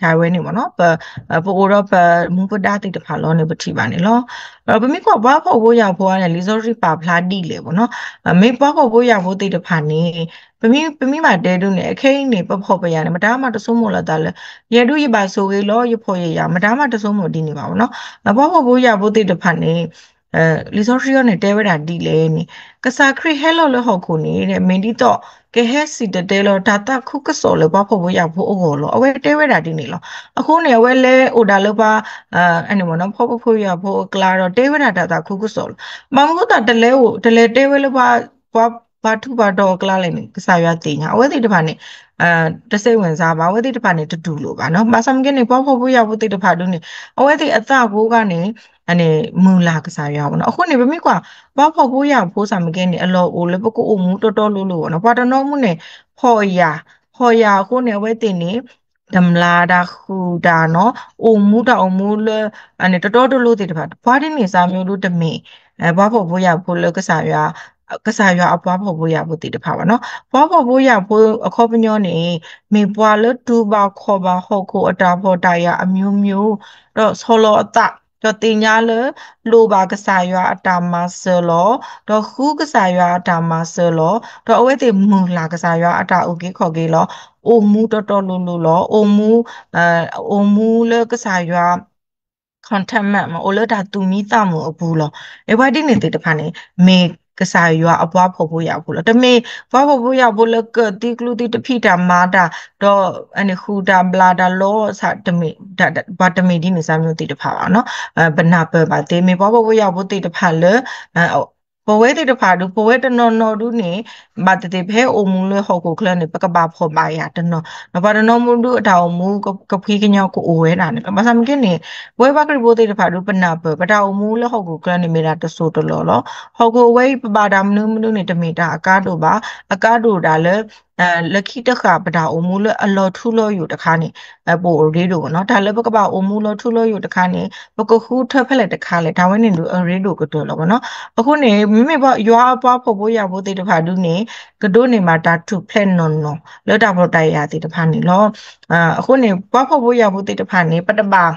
တၢ်ဝဲန့ၣ်မ့ၢ်နီၤ, ပ ပအိၣ်ဒီးပမူပဒါသ့ၣ်တဖၣ်လီၤန့ၣ် ပထံၣ်ဘၣ်န့ၣ်လီၤ. ဒီးပမ့ၢ်ကွၢ်ပှၤဖှီၣ်ဖိယာ်ဖိန့ၣ် လံာ်စီဆှံပာ်ဖျါဒ်လဲၣ်မ့ၢ်နီၤ, မ့ၢ်ပှၤဖှီၣ်ဖိယာ်ဖိသ့ၣ်တဖၣ်န့ၣ် ပမ့ၢ် ပမ့ၢ်ဘၣ်တဲဒုးန့ၣ် အခဲအံၤန့ၣ် ပဖှီၣ်ပယာ်န့ၣ် မတၤမးတဆိကမိၣ်လီၤသးလၢ ယဲဒုးယဘၣ်ဆိၣ်ဂ့ၤလီၤ ယဖှီၣ်ယယာ် မတၤမးတဆိကမိၣ်ဒ်န့ၣ်ဘၣ်မ့ၢ်နီၤ. ပှၤဖှီၣ်ဖိယာ်ဖိသ့ၣ်တဖၣ်န့ၣ် လံာ်စီဆှံအံၤန့ၣ် တဲဝဲဒၣ်ဒ်လဲၣ်န့ၣ် ကစၢ်ခရံာ်ဟဲလီၤလၢဟီၣ်ခိၣ်န့ၣ် မ့ၢ်ဒ်သိး ကဟဲစံၣ်တဲၤတဲလီၤ တၢ်သးခုကစီၣ်လၢပှၤဖှီၣ်ဖိယာ်ဖိအဂီၢ်လီၤ. အဝဲတဲဝဲဒၣ်ဒ်န့ၣ်လီၤ. အဃိန့ၣ် အဝဲလဲၤအိၣ်ဒၣ်လၢပှၤ ဖှီၣ်ဖိယာ်ဖိအကျါဒီး တဲဝဲဒၣ်တၢ်သးခုကစီၣ်လီၤ. ဘၣ်မနုၤအဃိသတး တလဲၤအိၣ် တလဲၤတဲဝဲလၢပှၤ ပှၤထူးပှၤတီၤအကျါလဲၣ်န့ၣ် ကစၢ်ယွၤသ့ၣ်ညါ အဝဲသ့ၣ်တဖၣ်န့ၣ် တစိတ်ဝင်စားဘၣ်, အဝဲသ့ၣ်တဖၣ်န့ၣ် တတူၢ်လိာ်ဘၣ်နီၤ. ဘၣ်ဆၣ်မ့ၢ်ကဲန့ၣ် ပှၤဖှီၣ်ဖိယာ်ဖိသ့ၣ်တဖၣ်ဒုးန့ၣ် အဝဲသ့ၣ်အသးကိးဂၤန့ၣ် မုၢ်လၢ်ကစၢ်ယွၤဘၣ်နီၤ. အဃိန့ၣ် ပမ့ၢ်ကွၢ် ပှၤဖှီၣ်ဖိယာ်ဖိစ့ၢ်မ့ၢ်ကဲန့ၣ် အလီၢ်အိၣ်လၢပကအိၣ်မူတီတီလိၤလိၤဘၣ်နီၤ. ပှၤတနီၤမူန့ၣ် ဖှီၣ်ယာ်, ဖှီၣ်ယာ်အဃိန့ၣ် အဝဲသ့ၣ်န့ၣ် တမျၢ်တၢ်ဃုာ်တၢ်နီၤ, အိၣ်မူတၢ်အိၣ်မူလၢ တီတီလိၤလိၤသ့ၣ်တဖၣ် ပှၤဒ်န့ၣ်စ့ၢ်မ့ၢ်ဒုးတမ့ၢ် ပှၤဖှီၣ်ဖိယာ်ဖိလၢကစၢ်ယွၤ ကစၢ်ယွၤအပှၤဖှီၣ်ဖိယာ်ဖိသ့ၣ်တဖၣ်ဘၣ်နီၤ. ပှၤဖှီၣ်ဖိယာ်ဖိအခီပညီန့ၣ် မ့ၢ်ပှၤလၢတူၢ်ဘၣ်ခီၣ်ဘၣ်ဟီၣ်ခိၣ်အတၢ်ဖှီၣ်တၢ်ယာ်အမျိုးမျိုး ဒီးဆီၣ်လီၤအသး ဒီးသ့ၣ်ညါလၢ လိၣ်ဘၣ်ကစၢ်ယွၤအတၢ်မၤစၢၤလီၤ, ဒီးဃုကစၢ်ယွၤအတၢ်မၤစၢၤလီၤ, ဒီးအဝဲသ့ၣ်မုၢ်လၢ်ကစၢ်ယွၤအတၢ်အုၣ်က့ၤခီၣ်က့ၤလီၤ. အိၣ်မူတီတီလိၤလိၤလီၤ. အိၣ်မူ အိၣ်မူလၢကစၢ်ယွၤ contentment မ့ၢ် အိၣ်လၢတၢ်သူၣ်မံသးမုာ်အပူၤလီၤ. အဝဲဒ်န့ၣ်သ့ၣ်တဖၣ်န့ၣ် မ့ၢ်ကစၢ်ယွၤအပှၤဖှီၣ်ဖိယာ်ဖိလီၤ. တမ့ၢ်ပှၤဖှီၣ်ဖိယာ်ဖိလၢကၢၣ်သံကျူသံတဖံးတၢ်မၤတၢ် ဒီးဃုာ်တၢ်ဘျၣ်တၢ်လီၤ ပှၤတမ့ၢ်ဒ်န့ၣ်စ့ၢ်မ့ၢ်သ့ၣ်တဖၣ်ဘၣ်နီၤ. ပနၢ်ပၢၢ်ဘၣ်သ့ မ့ၢ်ပှၤဖှီၣ်ဖိယာ်ဖိသ့ၣ်တဖၣ်လၢ ပဝဲသ့ၣ်တဖၣ်ဒုး ပဝဲတနီၤနီၤဒုးန့ၣ် ဘၣ်သ့ၣ်သ့ၣ်ပဟဲအိၣ်မူလၢဟီၣ်ခိၣ်ချၢန့ၣ် ပကဘၣ်ဖှီၣ်ဘၣ်ယၤတနီၤ, ဒီးပှၤတနီၤမူဒုးအတၢ်အိၣ်မူကဖှံကညီကအိၣ်ဝဲဒၣ်န့ၣ်လီၤ. ဘၣ်ဆၣ်မ့ၢ်ကဲန့ၣ် ပဝဲပှၤခရံာ်ဖိသ့ၣ်တဖၣ်ဒုး ပနၢ်ပၢၢ် ပတၢ်အိၣ်မူလၢဟီၣ်ခိၣ်ချၢန့ၣ် မ့ၢ်ဒၣ်တစိၢ်တလီၢ်လီၤ. ဟီၣ်ခိၣ်အဝဲအံၤ ပဘၣ်တၢ်မနုၤမနုၤန့ၣ် တမ့ၢ်တၢ်အကါဒိၣ်ဘၣ်, အကါဒိၣ်ဒၣ်လၢ လၢခံတဃၣ် ပတၢ်အိၣ်မူလၢအလီၤထူလီၤယိာ်တခါန့ၣ် ပအိၣ်ရ့ဒိၣ်ဘၣ်နီၤ. တၢ်လၢပကဘၣ်အိၣ်မူလီၤထူလီၤယိာ်တခါန့ၣ် ပကဃုထၢဖဲလဲၣ်တခါလဲၣ် တၢ်ဝဲန့ၣ်ဒုးအရ့ဒိၣ်ကတၢၢ်လီၤဘၣ်နီၤ. အဃိန့ၣ် မ့မ့ၢ်ပှၤယွၤအပှၤဖှီၣ်ဖိယာ်ဖိသ့ၣ်တဖၣ်ဒုးန့ၣ် ကဒိးန့ၢ်ဘၣ်တၢ်ထူၣ်ဖျဲးနီၢ်နီၢ် လၢတၢ်ဖှီၣ်တၢ်ယာ်သ့ၣ်တဖၣ်န့ၣ်လီၤ. အဃိန့ၣ် ပှၤဖှီၣ်ဖိယာ်ဖိသ့ၣ်တဖၣ်န့ၣ် ပတဘၣ်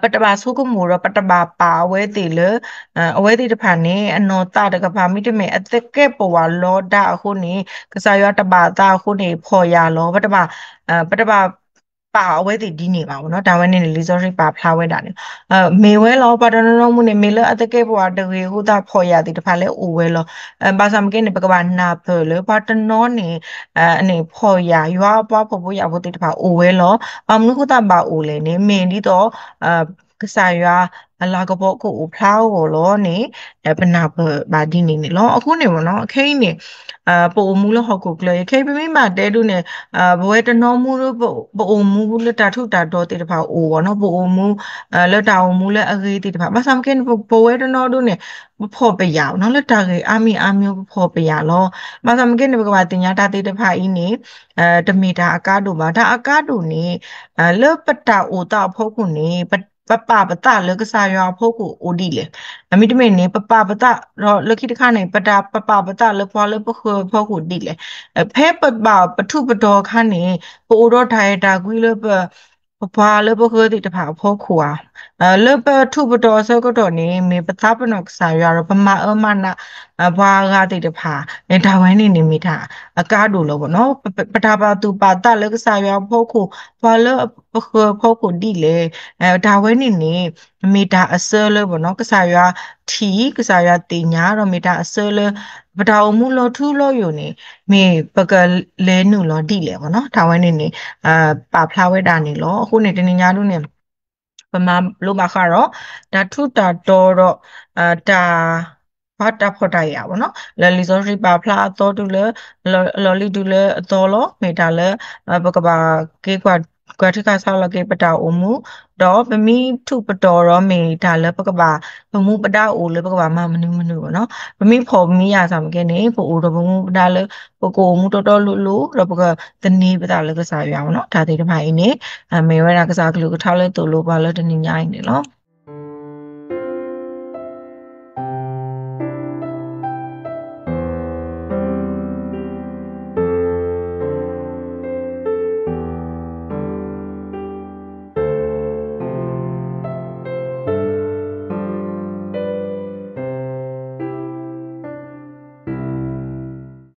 ပတဘၣ်ဆိကမိၣ်ဒီး ပတဘၣ်ပာ်အဝဲသ့ၣ်လၢ အဝဲသ့ၣ်တဖၣ်န့ၣ် အနီၢ်သးတကပၤ မ့တမ့ၢ်အသကဲးပဝးလီၤဒၣ်အဃိန့ၣ် ကစၢ်ယွၤတဘၣ်သးအဃိန့ၣ် ဖှီၣ်ယာ်လီၤ. ပတဘၣ် ပတဘၣ်ပာ်အဝဲသ့ၣ်ဒ်န့ၣ်ဘၣ်နီၤ. တၢ်ဝဲန့ၣ်န့ၣ် လံာ်စီဆှံပာ်ဖျါဝဲဒၣ်န့ၣ် မ့ၢ်ဝဲလီၤ. ပှၤတနီၤနီၤမူန့ၣ် မ့ၢ်လၢအသကဲးပဝးတဂ့ၤအဃိသတး ဖှီၣ်ယာ်သ့ၣ်တဖၣ်လၢအိၣ်ဝဲလီၤ. ဘၣ်ဆၣ်မ့ၢ်ကဲန့ၣ် ပကဘၣ်နၢ်ပၢၢ်လၢ ပှၤတနီၤန့ၣ် န့ၣ် ဖှီၣ်ယာ် ယွၤအပှၤဖှီၣ်ဖိယာ်ဖိသ့ၣ်တဖၣ်အိၣ်ဝဲလီၤ. ဘၣ်မနုၤအဃိသတးဘၣ်အိၣ်လဲၣ်န့ၣ် မ့ၢ်ဒ်သိး ကစၢ်ယွၤအလၤကပီၤကအိၣ်ဖျါအဂီၢ်လီၤန့ၣ် ပနၢ်ပၢၢ်ဘၣ်ဒ်န့ၣ်န့ၣ်လီၤ. အဃိန့ၣ်မ့ၢ်နီၤ ခဲအံၤန့ၣ် ပအိၣ်မူလၢဟီၣ်ခိၣ်ချၢအံၤ ခဲအံၤပမ့ၢ်ဘၣ်တဲဒုးန့ၣ် ပဝဲတနီၤမူဒီး ပအိၣ်မူလၢတၢ်ထူးတၢ်တီၤသ့ၣ်တဖၣ်အိၣ်ဘၣ်နီၤ. ပအိၣ်မူ လၢတၢ်အိၣ်မူလၢအဂ့ၤသ့ၣ်တဖၣ် ဘၣ်ဆၣ်မ့ၢ်ကဲန့ၣ် ပဝဲတနီၤဒုးန့ၣ် ပဖှီၣ်ပယာ်နီၤ လၢတၢ်ဂ့ၢ်အါမံၤအါမံၤ ပဖှီၣ်ပယာ်လီၤ. ဘၣ်ဆၣ်မ့ၢ်ကဲန့ၣ် ပကဘၣ်သ့ၣ်ညါတၢ်သ့ၣ်တဖၣ်အံၤန့ၣ် တမ့ၢ်တၢ်အကါဒိၣ်ဘၣ်. တၢ်အကါဒိၣ်န့ၣ် လၢပတၢ်အိၣ်သးအဖီခိၣ်န့ၣ် ပပာ်ပသးလၢကစၢ်ယွၤအဖီခိၣ်အိၣ်ဒ်လဲၣ်. မ့တမ့ၢ်န့ၣ် ပပာ်ပသးဒီးလၢခံတခါန့ၣ် ပတၢ်ပပာ်ပသးလၢပှၤလၢပဃၢၤအဖီခိၣ်ဒ်လဲၣ်. ဖဲပဘၣ်ပထူးပတီၤအခါန့ၣ် ပအိၣ်ဒီးတၢ်အဲၣ်တၢ်ကွံလၢပ ပပှၤလၢပဃၢၤသ့ၣ်တဖၣ်အဖီခိၣ်ဧါ, လၢပထူးပတီၤအဆၢကတီၢ်န့ၣ် မ့ၢ်ပသးပ့ၤနီၣ်ကစၢ်ယွၤဒီး ပမၤအၢမၤနး ပှၤအဂၤသ့ၣ်တဖၣ် တၢ်ဝဲန့ၣ်န့ၣ်မ့ၢ်တၢ်အကါဒိၣ်လီၤဘၣ်နီၤ. ပတၢ်ပာ်သူၣ်ပာ်သးလၢကစၢ်ယွၤအဖီခိၣ် ပှၤလၢပဃၢၤအဖီခိၣ်ဒ်လဲၣ်, တၢ်ဝဲန့ၣ်န့ၣ် မ့ၢ်တၢ်အစၢလၢဘၣ်နီၤ ကစၢ်ယွၤထံၣ် ကစၢ်ယွၤသ့ၣ်ညါ ဒီးမ့ၢ်တၢ်အစၢလၢ ပတၢ်အိၣ်မူလီၤထူလီၤယိာ်န့ၣ် မ့ၢ်ပကလဲၤနုာ်လီၤဒ်လဲၣ်ဘၣ်နီၤ. တၢ်ဝဲန့ၣ်န့ၣ် ပာ်ဖျါဝဲဒၣ်န့ၣ်လီၤ. အဃိန့ၣ် တနံၤညါဒ်န့ၣ် ပမၤလိဘၣ်ဃးဒီး တၢ်ထူးတၢ်တီၤဒီး တၢ် ပှၤတၢ်ဖှီၣ်တၢ်ယာ်ဘၣ်နီၤ လၢလံာ်စီဆှံပာ်ဖျါအသီတုၤလၢ လီၤလံတုၤလၢအသီလီၤ. မ့ၢ်တၢ်လၢ ပကဘၣ်က့ၤကွၢ်ထံခးဆါလီၤက့ၤပတၢ်အိၣ်မူ, ဒီးပမ့ၢ်ထူးပတီၤဒီးမ့ၢ်တၢ်လၢပကဘၣ် ပမူပဒါအိၣ်လၢပကဘၣ်မၤမနုၤမနုၤဘၣ်နီၤ. ပမ့ၢ်ဖှီၣ်မ့ၢ်ယာ်စ့ၢ်ကီးန့ၣ် ပအိၣ်ဒီးပမူပဒါလၢ ပကအိၣ်မူတီတီလိၤလိၤ ဒီးပကသန့ၤပသးလၢကစၢ်ယွၤဘၣ်နီၤ. တၢ်သ့ၣ်တဖၣ်အံၤန့ၣ် မ့ၢ်ဝဲဒၣ်ကစၢ်ကလုၢ်ကထါလၢသိၣ်လိပှၤလၢတနံၤညါအံၤန့ၣ်လီၤ.